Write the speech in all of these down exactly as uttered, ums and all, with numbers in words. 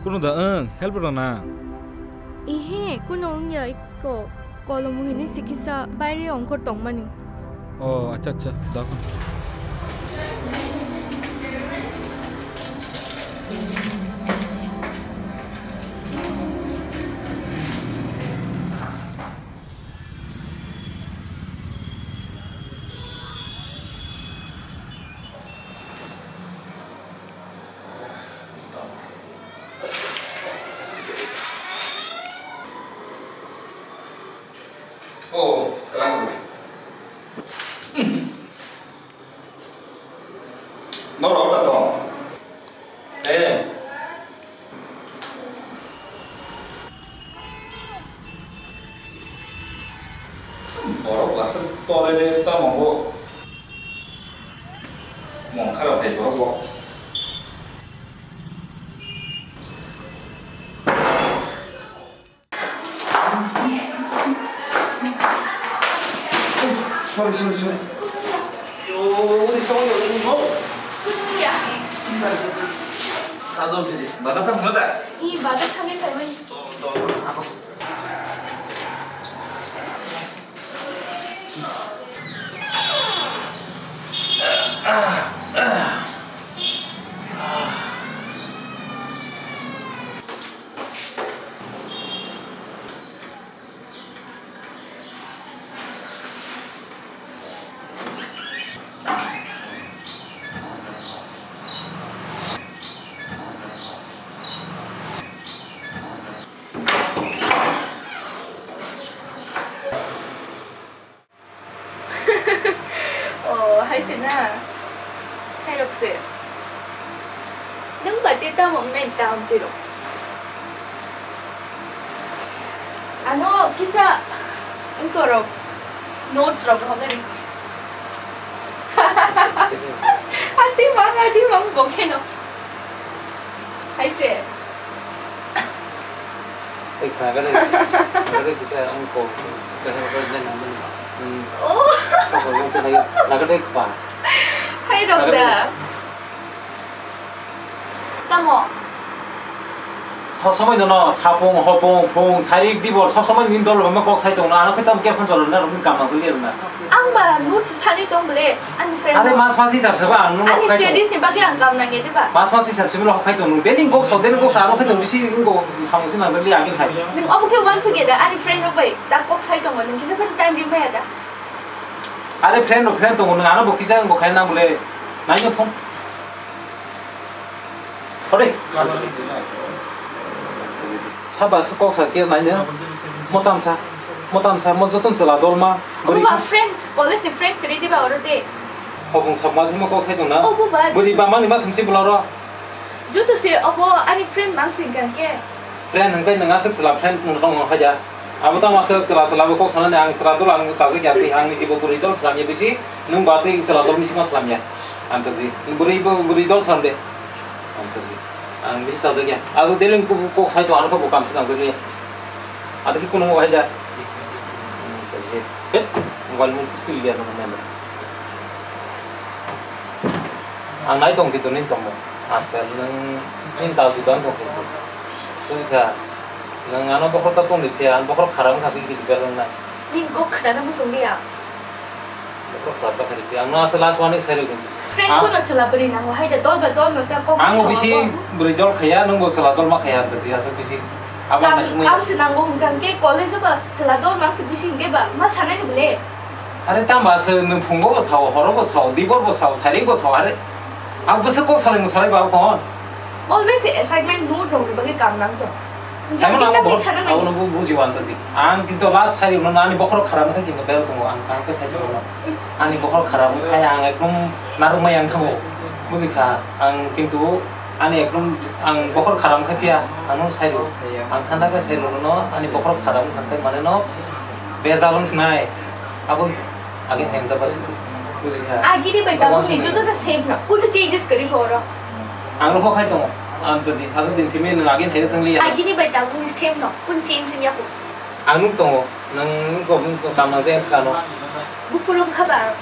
Kuno da wng, help rwna? Ihe, kuno wngya iko. Kolom hini sikisa baire ongkhor tongmani. O, acha, acha, da. O, kalang. Norok da tong. Eh. Borok bwswk torele tamo bo. Mongkha rok hai borok bo. Sorry, sorry, sorry. Uri, sorry, uri, no. Kuya. Tadom sini. Baga sam mana? Ih, baga kami kami. Oh, hai se na. Hai rok se. Nwng ba te tamo wngnai ta amtwi rok. Ano kisa wngko rok notes rok rohornani. Ati mang, ati mang bo kheno. Hai se. Ei, khagani, khagani kisa ang ko, kisa ko nen nen. Hmm. Oh. Ko ko ko ko, khagani pa. Hai rok da. Khagani. Tamo. Ho samai jono, sapung, hopung, phung, sarik, dibor, sob samai ni dol bama kok sai tong na, ano khe tam khe phon cholo na, rok ni kam nang choli na. Ang ba notes sani tong bole, ani friend. Are no. Mas mas hisab se ba ang no. Ani khai tong. Studies ni bagwi ang kam nang ya, diba? Mas mas hisab se milo khai tong. Dening kok sa, dening kok sa, ano khai tong bisi ingo samung si nang jali agin hai. Nung obo khe uansuk ya da, ani friend rok bai da kok sai tongo, nung kisa phano time ri maya da. Are friend no friend tongo, nung ano bo kisa bo khai nang bole. Nai no phone. Ore. Saba se kok sa khe nai ne. Motam sa. Motam sa, mo joton chwla dolma. Obo ba friend, college ni friend kwrwi diba oro de. Hobung sabma thima kok sai tong na. Obo ba. Bwrwi ba mani ma thumsi bwla ro. Joto se obo ani friend mang sing kang khe. Friend hwnkhe nwng aswk chwla friend nwng tong no haja. Abo tamo aswk chwla chwla bo kok sanani ang chwla dol ang chajak ya twi ang niji bo bwrwi dol slam ya bisi nwng ba twi chwla dol misi ma slam ya. Ang to ji bwrwi bo bwrwi dol slam de. Ang to ji ang bisi chajak ya. Abo deleng kok sai to ano kok bo kam se nang jali ya. Ado ki kuno mo hai da. Ang to ji. Het mobile mo still ya no mem. Ang nai tong khe to nini tongmo. Askal nwng nini tal juda wng tong khe to. Buji kha. Nwng ano bokhorok ta tong di phiya, ang bokhorok khara wng kha khe khe di bel wng na. Nini kok khwna no muchung liya. Bokhorok khara ta kha di phiya. Ang no aswk last warning sai rw khe. Friend kuno chwla bwrwi nango, hai da dol ba dol no ta kok. Ang bisi bwrwi dol khaya, nwng bo chwla dol ma khaya, ta si aswk bisi. Abo kam, nai sumui. Kam se nango hwnkha hwnkhe college o ba chwla dol mang se bisi hwnkhe ba ma sanai ni bole. Are tamo se nwng phungo bo sao, horo bo sao, dibor bo sao, sari bo sao, are. Ang bwswk kok salai mwsalai ba kon. Always assignment note rok ni bagwi kam nang to. Samo nang bo, abo no bu-, buji wan ta si. Ang kintu last sari no ani bokhorok khara wngkha kintu bel tongo ang kaham khe sai tongo. Ani bokhorok khara wngkha ang ekdom narwk mai ang thango. Buji kha ang kintu ani ekdom ang bokhorok khara wngkha phiya ang no sai rw. Ang thanda khe sai rw no ani bokhorok khara wngkha khe mane no bejal wng sinai. Abo Agin heng jaba sidi. Buji kha. Agini bai tabuk ni joto na same no. Kuno changes kari horo. Ang rokho khai tongo. Ang to ji. Abo din simi nang agin heng sangli ya. Agini bai tabuk ni same no. Kun change ni ya ko. Ang nuk tongo. Nang ko ko kam nang je kano. Bupulung khaba.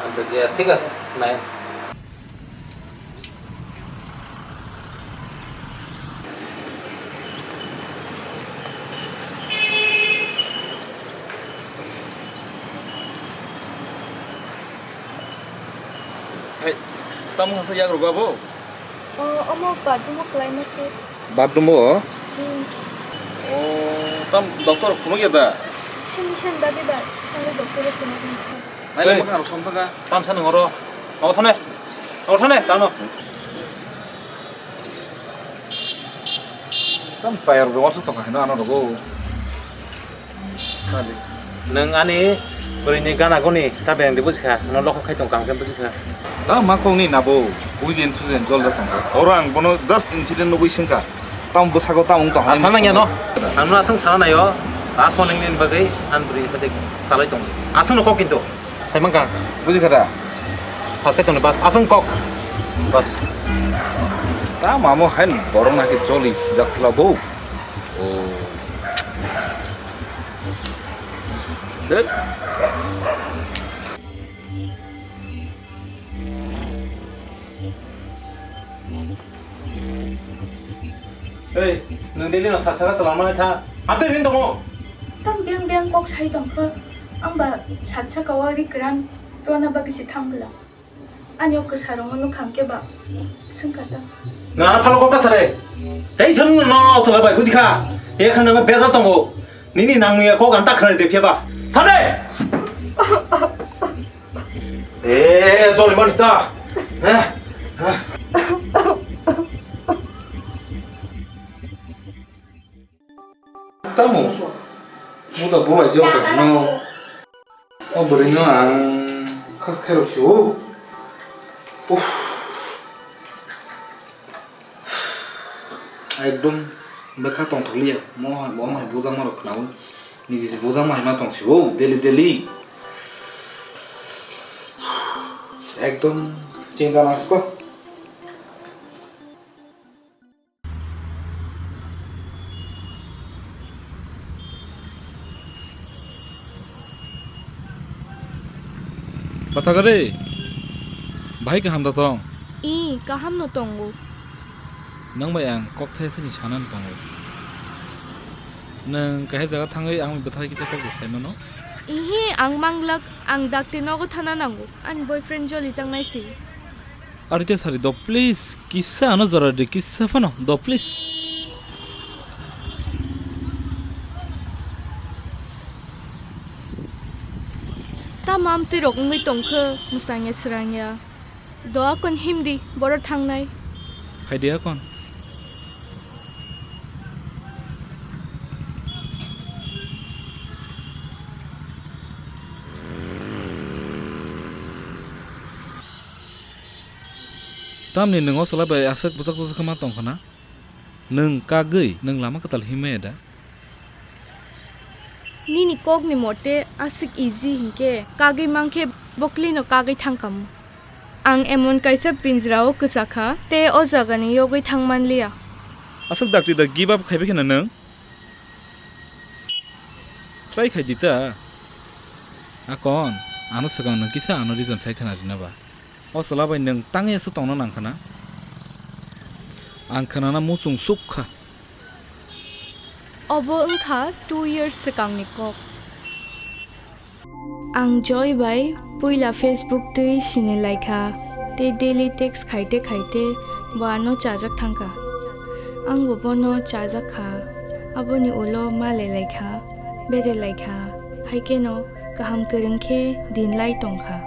Ang to ji. Thik ase. Nai. Tamo hasa yak rogo abo? O, omo bathroom o kwlai ma se. Bathroom o? Hmm. O, tam doctor khunuk ya da? Sini sen dadi ba, tangwi doctor o khunuk ni. Nai lang bakha rok som thangka. Tam sa nung oro. Nang thane. Nang thane, tang no. Tam sayar rogo so tongkha hino ano rogo. Nwng ani bwrwini gana goni ta bereng di bujikha, ano lokho khai tong kaham khe bujikha. Ta ma kok ni nabo, bujen sujen jol da tongkha. Oro ang bono just incident nugui sengkha. Tam bwsago tam wng tong. Asa nang ya no? Ang no aswng sana nayo, ta soneng ni bagwi an bwrwini phatik salai tong. Aswng no kok kintu. Saimang ka? Bujikha da? Phas khai tong bas, aswng kok. Bas. Ta mamo hain borok naki joli sijak sla bo. Oh. Dek. Ei, nwng daily no sat saka chwla mani tha. Amtwi rin tongo. Tam beng beng kok sai tongkha. Ang ba sat saka o ri kwran rona bagwi se thang bwla. Ani o kwsa rong no khang khe ba swng kha ta. Na na phalo kok ta sare. Tei san no no chwla bai bujikha. E khan no bezar tongo. Nini nang ya kok ang ta khna de phia ba. Thade. Eh, joli mani ta. Eh. Tamo. Muda bolai jok no. O bwrwi no ang khas khairok si o. Uff. Ekdom bwkha tongthokliya. Mo hai, mo hai bujakma rok khnaui. Niji se bujakma hai ma tong si o daily daily. Ekdom chinta nang kho. Bathakare, bahai kaham da tong? Ih, kaham no tongo. Nang bai ang kok thai thani sanani tongo. Nang kahai jaga thangwi ang bai bwthai kisa kok sai mano? Ihi, ang manglak, ang dakti nogo thana nango. Ani boyfriend joli jangnai si. Arite sari do please, kisa ano jora de kisa phano do please. Ta mam twi rok wngwi tongkhe mwsangya srangya. Do akon himdi boro thangnai. Khaidi akon. Tamni nwng o chwla bai aswk bwchak bwchak khe ma tong kha na? Nwng kagwi nwng lama kwtal himya da? Nini kokni mote aswk easy hinkhe kagwi mankhe boklino kagwi thangkhamu. Ang emon kaisa pinjrao kwchakha tei o jagani yogwi thangmanliya. Aswk dakti da give up khaibai kheno nwng? Try khai di ta. Akon, ano swkang nwng kisa ano reason sai khna rina ba. O chwla bai nwng tangwi aswk tongna nang khna? Ang khnana muchung suk kha. Obo wngkha two years swkangni kok. Ang Joy bai puila Facebook twi sini laikha, tei daily text khaite khaite bo ano chajak thangkha. Angbo bono chajak kha, aboni ulo ma le laikha, bere laikha, hai kheno kaham kwrwng khe din lai tongkha.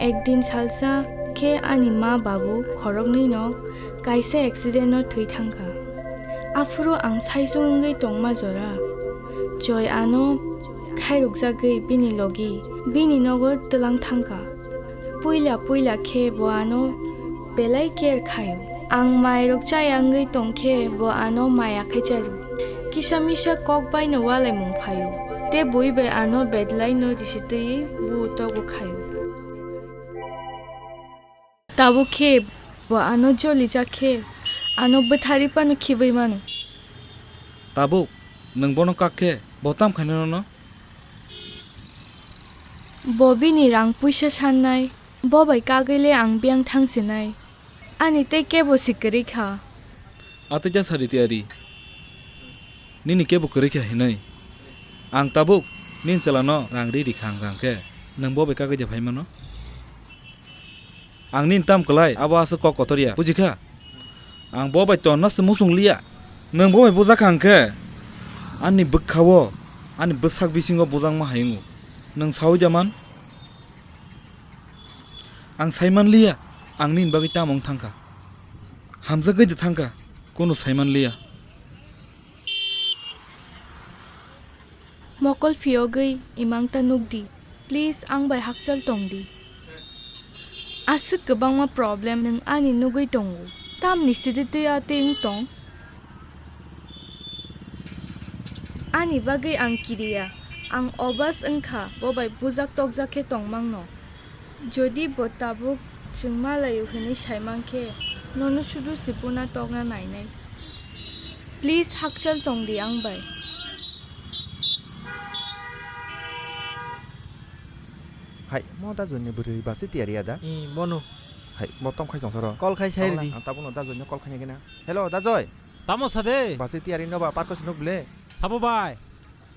Ekdin salsa khe ani ma babu khoroknwino kaisa accident-o thwi thangkha. Aphuru ang saichung wngwi tongma jora. Joy ano khairokjagwi bini logi bini nogo twlang thangkha. Puila puila khe bo ano belai care khaio. Ang mairok chaya wngwi tongkhe bo ano maya khai chairo. Kisa misa kok baino walaimung phaio. Tei bui bai ano bedlaino risitwi bu togo khaio. Tabuk khe bo ano jolijak khe ano bwthari phano khibwi mano. Tabuk, nwng bono kak khe bo tam khainai nono? Bo bini rang puisa sannai, bo bai kagwi le ang biyang thang sinai. Ani tei kebo si kwrwi kha. Atwija sari tiyari. Nini kebo kwrwi kha hinwi. Ang tabuk nini chwlano rang ri ri kha hwnkha hwnkhe nwng bo bai kagwi de phai mano? Ang nini tam kwlai, abo aswk kok kotor ya, bujikha? Ang bo bai tonna se muchung liya. Nwng bo bai bujak kha hwnkhe, ani bwkha-o, ani bwsak bisingo bujangma hai wngo. Nwng saui da man? Ang sai man liya, ang nini bagwi tamo wng thang kha. Hamjagwi da thang kha, kunu sai man liya. Mokol phiyogwi imang ta nuk di. Please, ang bai hakchal tong di. Aswk kwbangma problem nwng ani nugwi tongo. Tamni sidi twi atwi wng tong? Ani bagwi ang kiriya. Ang obas wngkha, bo bai bujak tokjak khe tongmangno. Jodi bo tabuk chwng malaio hwnwi saimang khe, nono sudu se buna tokna nainai. Please, hakchal tong di ang bai. Hai, mo da jonni bwrwi basi tiyari ya da? Eh, bono. Hai, mo tom khai song soro. Call khai sai ridi. Ang tabukno da jonni call khai nai gina. Hello, da joi. Tamo sade? Basi tiyari no ba, park sinuk ble. Sabo bai.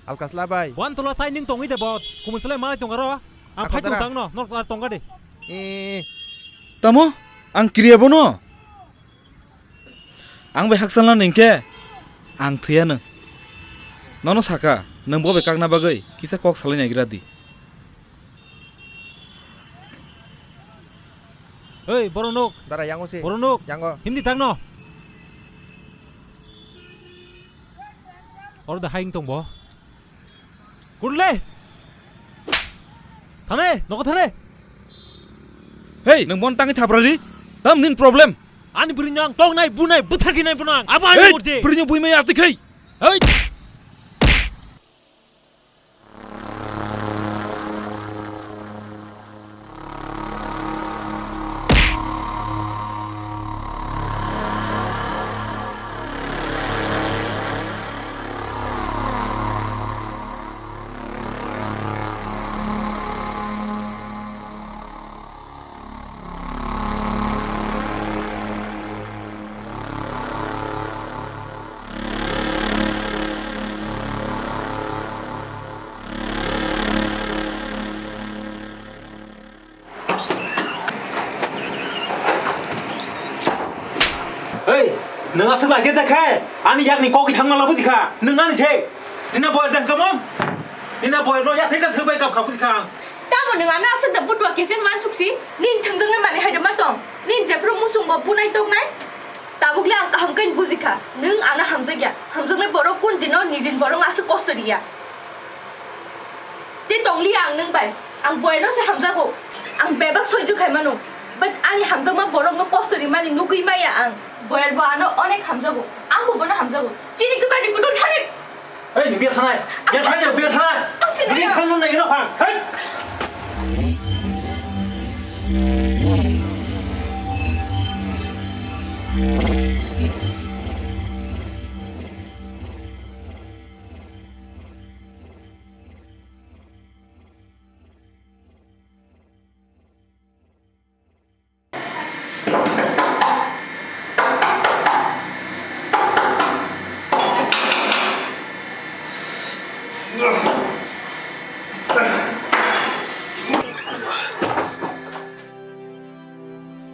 Alkas la bai. Wan tola sai ning tongwi de bot. Kumun selai malai tongaro. Ang phai tong tangno, nok tongga de. Eh. Tamo? Ang kiriya bono? Ang bai haksalna ningkhe, ang thwiya nwng. Nono saka, nwng bo bai kakna bagwi kisa kok salai naigra di. Oi, borok nuk. Dara, yango se. Borok nuk. Yango. Hindi tangno. Oro da haing tong bo. Kurle! Thane, nogo thane! Hey, nwng bon tangwi thapra di? Tam nin problem? Ani bwrwi nang tongnai, bunai, bwthar khinai bunang. Abo ani Hey, murje. Bwrwi nang bui mai atwi khai. Hey! Hei, nwng aswk lai khe da khe? Ani yakni kok thangma la buji kha. Nwng ani se. Nina boyar dang kamon? Nina boyar no yathai ka swbai kap kha buji kha ang. Tamo nwng ano aswk da butwa kechen wansuk si? Nin thwngjaknai manwi hai da ma tong? Nin jephru musungo bunai toknai? Tabuk le ang kaham khe buji kha. Nwng ano hamjakya. Hamjaknai borok kun dino nijin borok aswk kosto riya. Tei tong liya ang nwng bai. Ang boyarno se hamjago. Ang bebak soijo khai mano. But ani hamjakma borokno kosto rimani nugwi maya ang. Boyar bo ano onek hamjago. Ang bo bono hamjago. Chini kwchangni kutung thani. Ei, biya thanai. Biya thanai, biya thanai. Ang sini. Biya thanai, nai no phang. Hei.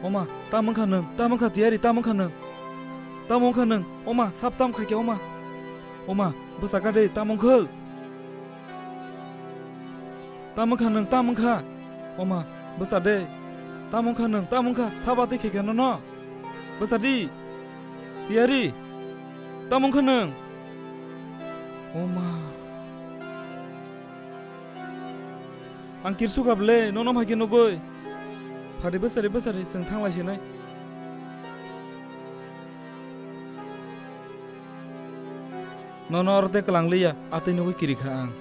Oma, tamo wngkha nwng, tamo wngkha tiyari, tamo wngkha nwng, tamo wngkha nwng, oma, sap tam khaikhe, oma, oma, bwsakha de, tamo wngkha. Tamo wngkha nwng, tamo wngkha? Oma, bwsa de. Tamo wngkha nwng, tamo wngkha? Saba twi khe khe nono? Bwsa di. Tiyari. Tamo wngkha nwng? Oma. Ang kirsukha ble, nono hai khe nugwi. Phari bwsari, bwsari, chwng thanglai sinai. Nono oro tei kwlang liya, atwi nugwi kiri kha ang.